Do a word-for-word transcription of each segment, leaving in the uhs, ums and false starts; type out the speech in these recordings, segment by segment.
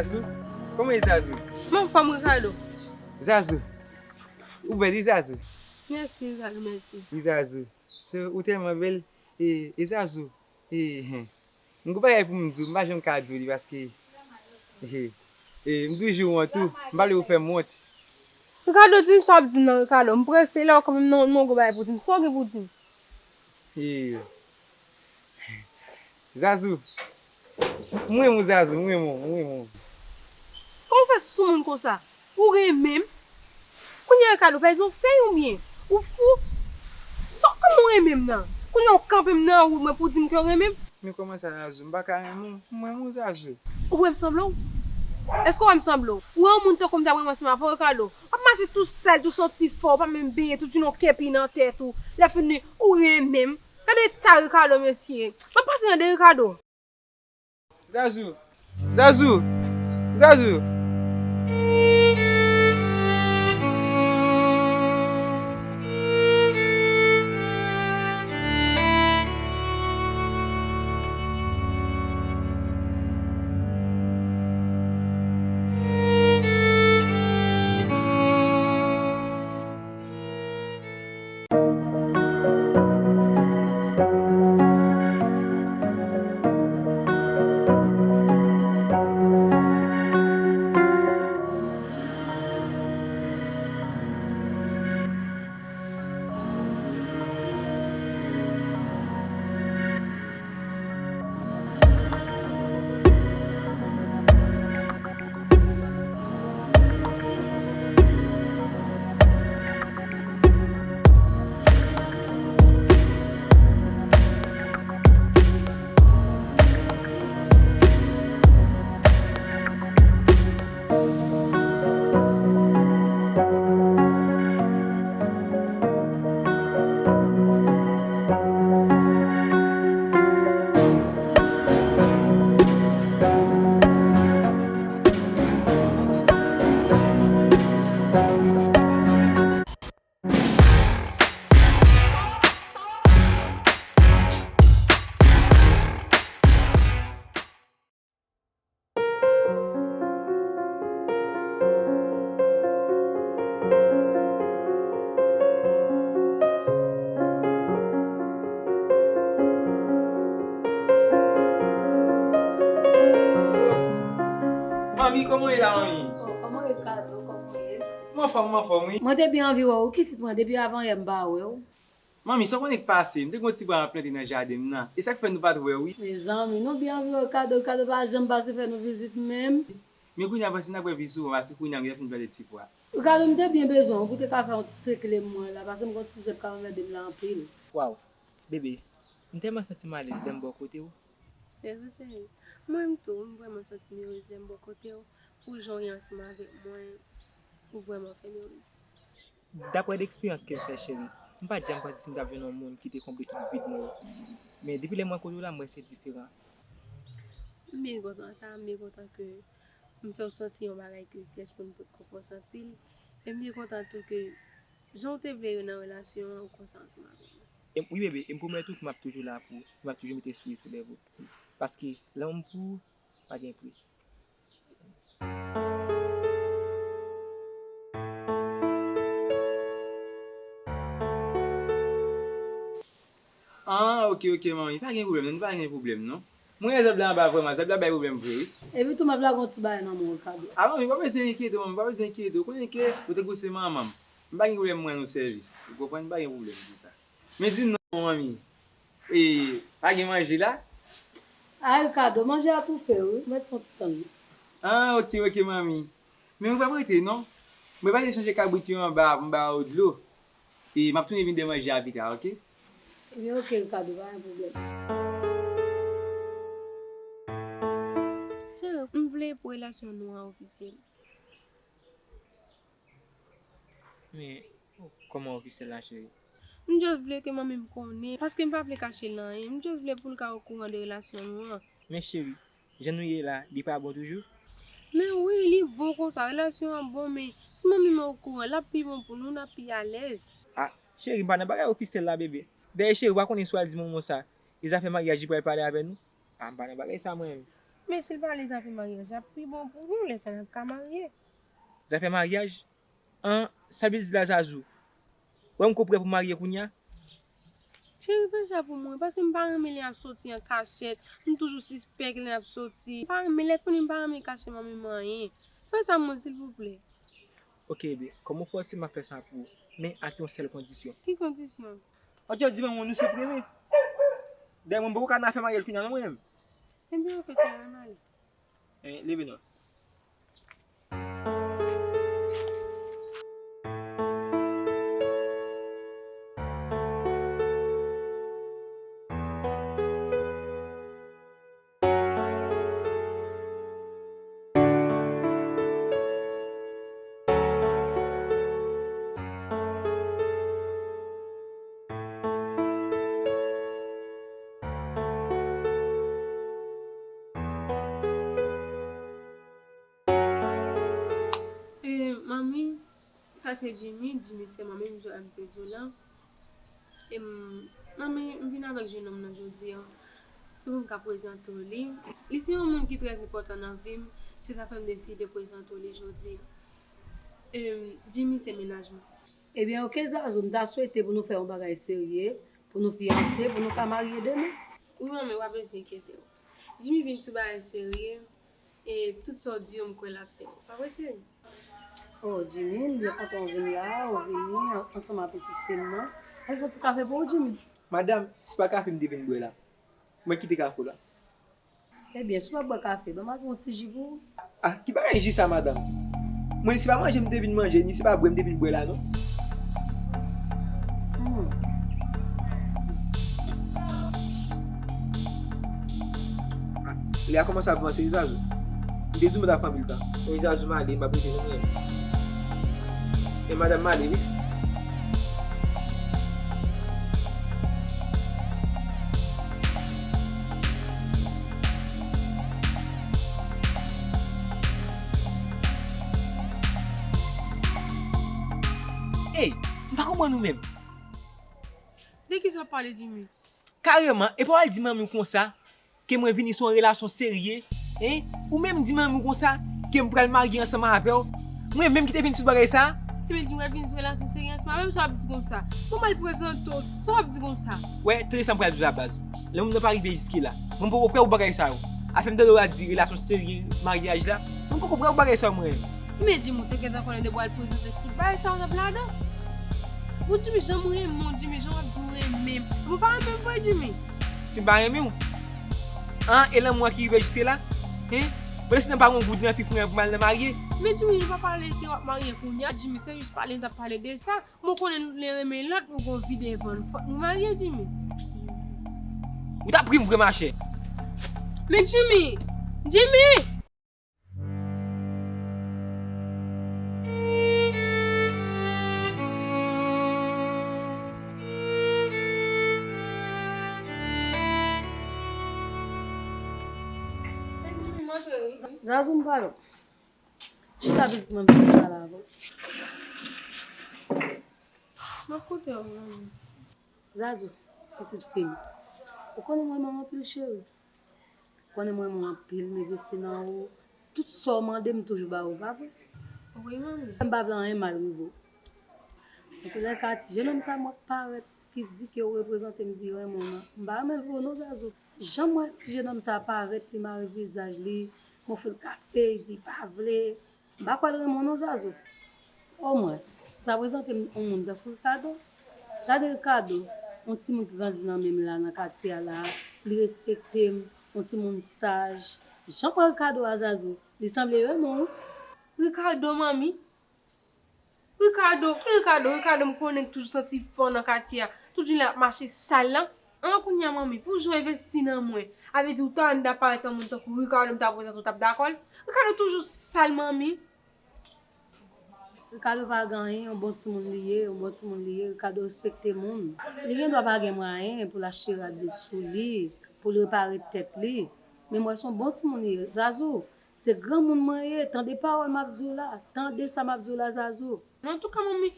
Zazou? Kòman e Zazou? M anfòm, Ricardo. Zazou, ou bèl wi Zazou. Mèsi, Ricardo, mèsi. Wi Zazou, se ou tèlman bèl. E, e Zazou, e, hen. M gon bagay pou m di w, m pa janm ka di w li paske, e, e, m toujou wont wi, m pa vle ou fè m wont. Ricardo, di m sa w ap di m nan, Ricardo. M prese la, ou kanmenm nan, nan gon bagay pou di m. Sa w gen pou di m? E, Zazou. M renmen w, Zazou, m renmen w, m renmen w. Kòman w fè soumoun konsa? Ou renmen m? Kounye a, Ricardo, pèdi yon fèy oubyen? Ou fou? Sa, kòman w renmen m nan? Kounye a, w kanpe m nan wout mwen pou w di m ke w renmen m? Men kòman sa, Zazou? M pa ka renmen w? M renmen w, Zazou. Ou wè m sanble w? Èske w wè m sanble w? Ou wè yon moun tankou m ta renmen ansanm avè w, Ricardo? W ap mache tou sèl, tou santi fò, w pa menm benyen, tou di yon kèpi nan tèt ou. Lè fini, ou renmen m? Gade eta Ricardo, mesye. M ap pase tande Ricardo. Zazou! Zazou! Zazou! Manmi, kòman w ye la, manmi? Oh, kòman w ye, Ricardo? Kòman w ye? M anfòm, m anfòm, wi. Mwen te byen anvi wè w, pitit mwen, depi avanyè m pa wè w. Manmi, sa w konnen k pase? M te gen yon ti pwa m ap plante nan jaden m nan. E sa k fè nou pa t wè, wi. Mezanmi, nou byen anvi wè w, Ricardo. Ricardo pa janm pase fè nou vizit menm. Men kounye a, panse n ap wè pi souvan, paske kounye a m gentan fin plante ti pwa. Ricardo, m te byen bezwen w pou te ka fè yon ti sekle mwen la, paske m gon ti zèb k ap anmède m la anpil. Waw, bebe, m tèlman santi m alèz lè m bò kote w. Se vre, cheri. Mwen menm tou, m vrèman santi m erez lè m bò kote w. Pou jan w ye ansanm avèk mwen, ou vrèman fè m erez. Daprè de eksperyans ke m fè, cheri, m pa t janm panse si m t ap jwenn yon moun ki te konble tout vid mwen yo. Men depi lè m wè kote w la, m wè se diferan. M byen kontan sa, m byen kontan ke m fè w santi yon bagay ke pyès moun potko fè w santi l. E m byen kontan tou ke jan w te vle yo nan relasyon an, ou konsa ansanm avèk mwen. E, wi, bebe, e m pwomèt ou ke m ap toujou la pou ou, m ap toujou mete sourit sou lèv ou. Paske lanmou m pou ou pa gen pri. Ah, ok, ok, manmi. Pa gen pwoblèm, non, pa gen pwoblèm, non. Mwen wè zèb la anba vrèman, zèb la bay pwoblèm vre, wi. Epi tou, m ap lage yon ti bagay nan men w, Ricardo. Ah, manmi, pa bezwen enkyete w, manmi, pa bezwen enkyete w. Ou konnen ke ou te kou se manman m. M pa gen pwoblèm, mwen rann ou sèvis. Ou konprann, pa gen pwoblèm pou sa. Men di m non, manmi. E, pa gen manje la? Ah, Ricardo, manje a toufe, wi. Mèt pran ti tan, wi. Ah, ok, ok, manmi. Men mwen p ap rete, non. Mwen pral chanje kabrit yo anba pou m ba yo dlo. E m ap tounen vin de manje a pita, ok? Ebyen, ok, Ricardo, pa gen pwoblèm. Cheri, m vle pou relasyon nou an ofisyèl. Men, kòman ofisyèl la, cheri? M just vle ke manmi m konnen, paske m pa vle kache l anyen. M just vle pou l ka okouran de relasyon nou an. Men cheri, jan nou ye la, li pa bon toujou? Men wi, li bon konsa, relasyon an bon, men si manmi m okouran, l ap pi bon pou nou, n ap pi alèz. Ah, cheri, m pa nan bagay ofisyèl la, bebe. Dayè, cheri, ou pa konnen si w al di manman w sa, e zafè maryaj li pral pale avè nou? Ah, m pa nan bagay sa, mwen menm. Men si l pale zafè maryaj, l ap pi bon pou nou, lè sa n ap ka marye. Zafè maryaj? An, sa l vle di la, Zazou? Wè m ko prè pou marye kounye a? Cheri, fè sa pou mwen, paske m pa renmen lè y ap soti an kachèt, m toujou sispèk lè y ap soti. M pa renmen, lè fini m pa renmen kache manmi m anyen. Fè sa pou mwen, silvouplè. Ok, ebyen, kòm ou fòse m ap fè sa pou ou, men ak yon sèl kondisyon. Ki kondisyon? Ok, di mwen, nou se premye. Dayè, mwen, m poko ka nan afè maryaj kounye a non, mwen menm. Ebyen, ok, cheri, ann ale. Eh, leve non. Eh, manmi, sa se Jimmy, Jimmy se manmi m, jan m te di w lan. E m, manmi, m vin avèk jennonm nan jodi a. Se pou m ka prezante w li. Li se yon moun ki trè enpòtan nan vi m. Se sa fè m deside prezante w li jodi a. E Jimmy se mennaj mwen. Ebyen, ok, Zazou, m ta swete pou nou fè yon bagay serye, pou nou fiyanse, pou nou ka marye demen. Wi, manmi, w pa bezwen enkyete w. Jimmy vin sou bagay serye. E tout sa w di yo, m kwè l ap fè. Pa vre, cheri? Oh, Jimmy, m byen kontan w vin la, w vini ansanm ak pitit fi m nan. Al fè yon ti kafe pou ou, Jimmy. Madanm, se pa kafe m te vin bwè la. Mwen kite kafe w la. Ebyen, si w p ap bwè kafe, ban m al pran yon ti ji pou ou. Ah, ki bagay ji sa, madanm? Mwen, se pa manje m te vin manje, ni se pa bwè m te vin bwè la, non. Hmm. Ah, lè a kòmanse ap vanse, wi, Zazou. M te di w m t ap pran pil tan. Wi, Zazou, m ale, m ap rete, non, mwen. E madanm, m ale, wi. Ey, m pa konprann ou menm. De kisa w ap pale, Jimmy? Kareman, e pa w al di manmi w konsa, ke mwen vini se yon relasyon serye, en? Ou menm di manmi w konsa, ke m pral marye ansanm avè w. Mwen menm ki te vin sou bagay sa? Epi l di w al vin sou relasyon serye ansanm avè m, sa w ap di konsa? Bon, m al prezante w, sa w ap di konsa? Wè, tande sa m pral di w la, baz. Lè moun nan pa rive jiske la. Mwen poko prè pou bagay sa yo. Afè m tande w ap di relasyon serye, maryaj la. Mwen poko prè pou bagay sa yo, mwen. Men Jimmy, ou te gentan konnen depi w al prezante tout bagay sa yo t ap ladan. Bon, Jimmy, jan m renmen w, Jimmy, jan w ap di w renmen m. Ou pa renmen m vre, Jimmy? Si m pa renmen w? An, e lanmou a ki rive jiske la? Hen? Mwen si nan pa gon goud nan fi pou mwen pou m al nan marye. Men Jimmy, nou pa pale ke w ap marye kounye a, Jimmy, se jis pale nou t ap pale de sa. Mwen konnen nou renmen lòt, nou gon vi devan nou. Fòk nou marye, Jimmy. Ou t ap ri m vre, machè. Men Jimmy! Jimmy! Zazou, m pale w. Chita pitit mwen, m vin ti pale avè w. M ap koute w, manmi. Zazou, pitit fi m. Ou konnen mwen renmen w anpil, cheri. Ou konnen mwen renmen w anpil, m envesti nan ou. Tout sa w mande m, m toujou ba ou, pa vre? Wi, manmi. M pa vle anyen mal rive w. Antoulèka, ti jennonm sa m wè k parèt, ki di ke w reprezante m, di renmen w nan. M pa renmen l pou ou non, Zazou. Jan m wè ti jennonm sa parèt, li mare vizaj li, m ofri l kafe, li di li pa vle. M pa kwè l renmen w non, Zazou. Omwen, ou ta prezante m yon moun tankou Ricardo. Gade Ricardo, yon timoun ki grandi nan men m la, nan katye a la, li respekte m, yon timoun saj. Jan m wè Ricardo a, Zazou, li sanble renmen w wi. Ricardo, manmi? Ricardo, ki Ricardo? Ricardo m konnen ki toujou santi fò nan katye a. Tout jounen l ap mache sal lan. An, kounye a, manmi, pou jan w envesti nan mwen, a vle di ou ta annik parèt yon moun tankou Ricardo, m ta prezante w, w t ap dakò l? Ricardo toujou sal, manmi. Ricardo pa gen anyen, yon bon timoun li ye, yon bon timoun li ye. Ricardo respekte moun. Li gen dwa pa gen mwayen pou l achte rad de sou li, pou l repare tèt li. Men m wè se yon bon timoun li ye. Zazou, se granmoun mwen ye, tande pawòl m ap di w la, tande sa m ap di w la, Zazou. Antouka, manmi,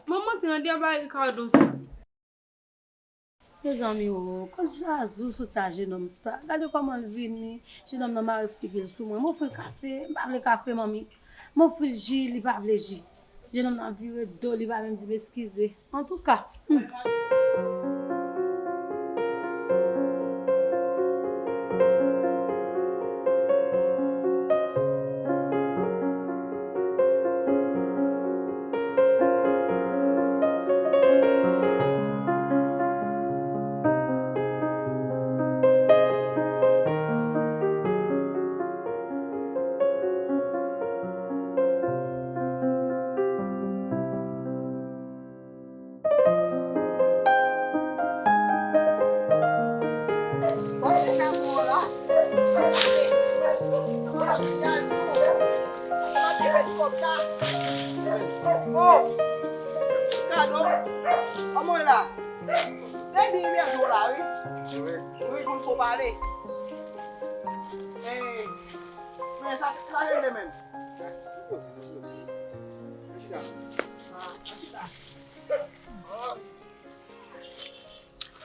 manman te nan deba Ricardo sa. Mezanmi o, kote Zazou soti a jenòm sa? Gade kòman l vini. Jenòm nan mare figi l sou mwen. M ofri l kafe, m pa vle kafe, manmi. M ofri l ji, li pa vle ji. Jenòm nan vire do, li pa menm di m eskize. Antouka, hmm. Oh! Kado? Kòman w ye la? Depi yè jou la, wi. Wi, konn fò pale. Eh, men sa, sa regle menm.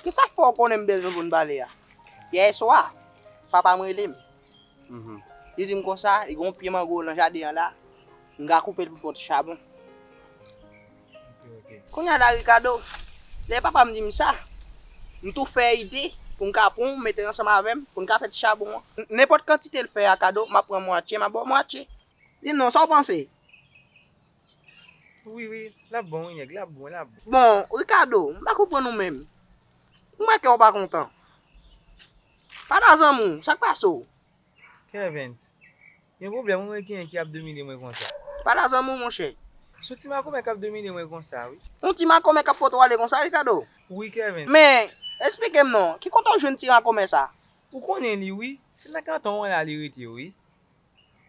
Kisa k fè w konnen m bezwen pou n pale a? Yè swa, papa m rele m. Li di m konsa, li gen yon pye mango nan jaden an la, m ka koupe l pou m fè yon ti chabon. Kounye a la, Ricardo, lè papa m di m sa, m tou fè ide pou m ka pran w, mete ansanm avè m, pou n ka fè ti chabon an. N-, nenpòt kantite l fè a, Kado, m ap pran mwatye, m ap ba w mwatye. Di m non, sa w panse? Wi, wi, l ap bon, wi, nèg, l ap bon, l ap bon. Bon, Ricardo, m pa konprann ou menm. M wè kè w pa kontan. Pale a zanmi w, sa k pase w? Kervens, gen pwoblèm ou wè genyen ki ap domine mwen konsa? Pale a zanmi w, monchè. Se yon ti makomè k ap domine mwen konsa, wi. Yon ti makomè k ap pote w ale konsa, Ricardo? Wi, Kervens. Men, esplike m non, ki kote w jwenn ti makomè sa? Ou konnen li, wi. Se nan kanton an la li rete, wi.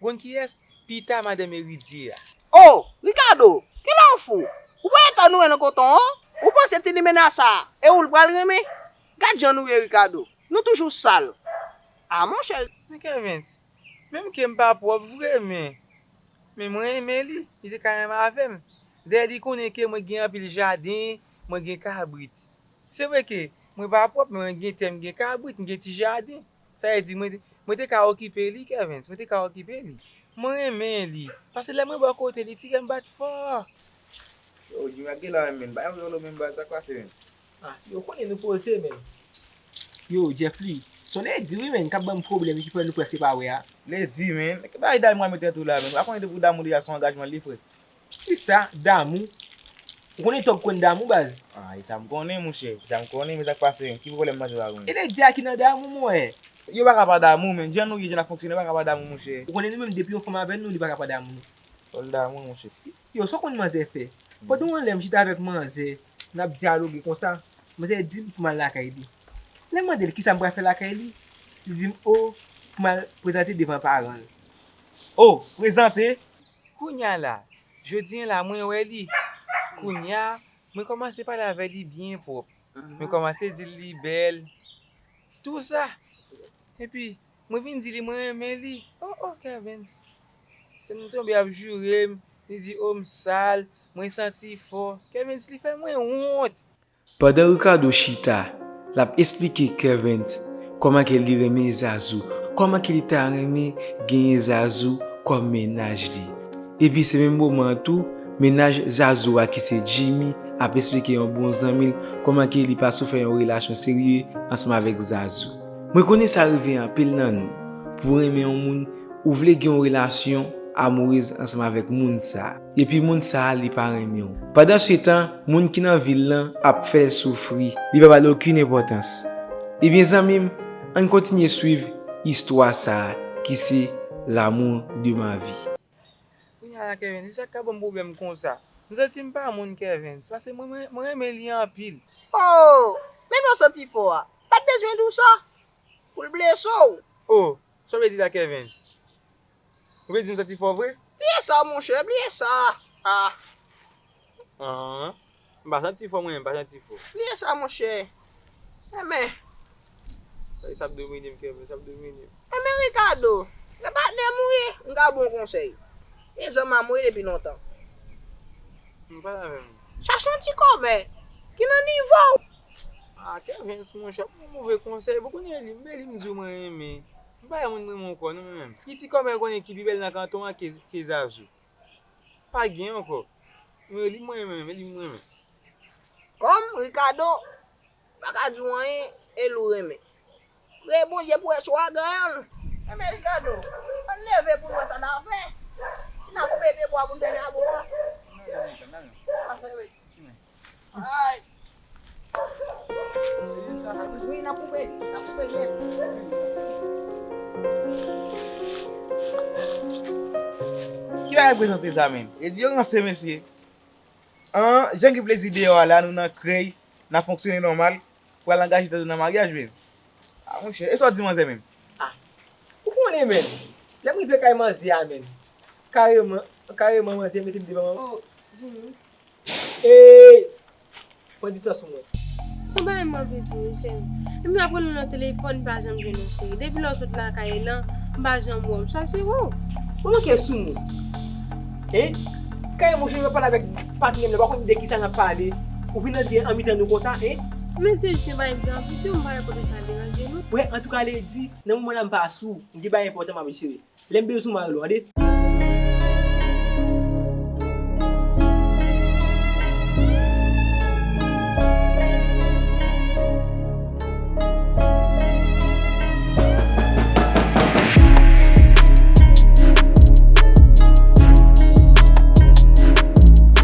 Ou konn kiyès? Pita madanm Eridye a. Oh, Ricardo, kilè w fou? Ou pa eta nou wè nan koton an? Ou panse ti limena sa, e ou l pral renmen? Gad jan nou ye, Ricardo. Nou toujou sal. A, monchè. Men Kervens, menm ke m pa pwòp vre, men, men mwen renmen li. Li te ka renmen avè m. Dayè, li konnen ke mwen gen anpil jaden, mwen gen kabrit. Se vre ke mwen pa pwòp, men mwen gen tè, m gen kabrit, m gen ti jaden. Sa vle di, mwen, mwen te ka okipe li, Kervens, mwen te ka okipe li. Mwen renmen li. Paske lè mwen bò kote li, ti kè m bat fò. Yo, Jimmy ak Gela menm, men, ba yo dolo menm baz, sa k pase menm? Ah, yo konnen nou poze menm. Yo, Jeff Lee, se yon ledi wi menm, k ap ban m pwoblèm ki fè nou prèske pa wè a. Ledi menm, men ki bagay damou a mete nan tou la menm? Ou pa konnen depi w damou deja se yon angajman li, frè. Kisa? Damou? Ou konnen tòg kwè nan damou, baz? Ah, e sa m konnen, monchè. E sa m konnen, men sa k pase menm? Ki pwoblèm manzè a genyen? E ledi a ki nan damou, mwen? Yo pa ka pa damou, men. Jan nou ye, jan n ap fonksyone, yo pa ka pa damou, monchè. Ou konnen nou menm, depi yon fanm avè nou, li pa ka pa damou, non. Fò l damou, monchè. Yo, sa w konn manzè fè? Pandan yon lè m chita avèk manzè, n ap dyaloge konsa, manzè di m pou m al lakay li. Lè m mande l kisa m pral fè lakay li, li di m, o, pou m al prezante devan paran l. O, prezante? Kounye a la, jodi a la, mwen wè li. Kounye a, mwen kòmanse pale avè li byen pwòp. Mwen kòmanse di l li bèl. Tou sa. Epi, mwen vin di li mwen renmen li. O, o, Kervens. Se m tonbe ap joure m. Li di, o, m sal, mwen santi fò. Kervens, li fè mwen wont. Pandan Ricardo chita, l ap esplike Kervens kòman ke li renmen Zazou, kòman ke li ta renmen genyen Zazou kòm mennaj li. Epi se menm moman an tou, mennaj Zazou a ki se Jimmy ap esplike yon bon zanmi l kòman ke li pa sou fè yon relasyon serye ansanm avèk Zazou. Mwen konnen sa rive anpil nan nou, pou w renmen yon moun, ou vle gen yon relasyon amourez ansanm avèk moun sa a. Epi moun sa a, li pa renmen w. Pandansetan, moun ki nan vi l lan ap fè l soufri, li pa ba l okenn enpòtans. Ebyen, zanmi m, ann kontinye swiv istwa sa a, ki se L'amour de ma vie. Kounye a la, Kervens, se sa k ka ban m pwoblèm konsa. M santi m pa moun, Kervens, paske mwen, mwen, mwen renmen li anpil. Oh! Men non, santi fò a. Pa t bezwen di w sa. Pou l blese w. Oh, sa w vle di la, Kervens? Ou vle di m santi fò vre? Bliye sa, monchè, bliye sa. Ah. Ah. M pa santi fò, mwen, m pa santi fò. Bliye sa, monchè. Enben. Sa ap domine m, Kervens, sa ap domine m. Enben, Ricardo, e patnè m ou ye, m ka ba w konsèy. E zanmi m ou ye depi lontan. M pale avè m. Chache yon ti kòmè ki nan nivo w. Ah, Kervens, monchè, pou move konsèy, ou konnen li, men li m di w mwen renmen. M pa yon moun renmen ankò, non, mwen menm. Ki ti kòmè konnen ki pi bèl nan kanton an ke, ke Zazou? Pa gen ankò. Men li mwen renmen, men li mwen renmen. Kòm Ricardo pa ka di w anyen, e l ou renmen. Priye Bondye pou wè si w a ganyan l. Enben Ricardo, ann leve pou n wè sa n a fè. Si n a koupe pye bwa pou n mennen a bon an. Ay. Wi, n ap koupe, n ap koupe nèt. Ki bagay prezante sa menm? E di yo ranse mesye. An, jan ki plezi deyò a la, nou nan krèy, n ap fonksyone nòmal, pral angaje tèt nou nan maryaj menm. Ah, monchè, e sa w di manzè menm? Ou konnen, men, lè m rive kay manzè a, men, kareman, kareman manzè mete m devan. Oh, Jimmy. Ey! Pran distans ou mwen. Se yon bagay m anvi di w, wi, cheri. Depi m ap rele w nan telefòn, m pa janm jwenn ou, cheri. Depi lè w sot lakay lan, m pa janm wè w. M chache wè w. Ou manke sou mwen. Hein? Kay mwen, cheri, m ap pale avèk patnè m nan, pa konn de kisa n ap pale. Ou vin antre an mitan nou konsa, hein? Men se jis yon bagay m te anvi di w, m pa wè kote sa deranje nou. Wè, antouka, Lady, nan moman la m pa sou, m gen bagay enpòtan m ap jere. Lè m bezwen w, m a rele w, tande?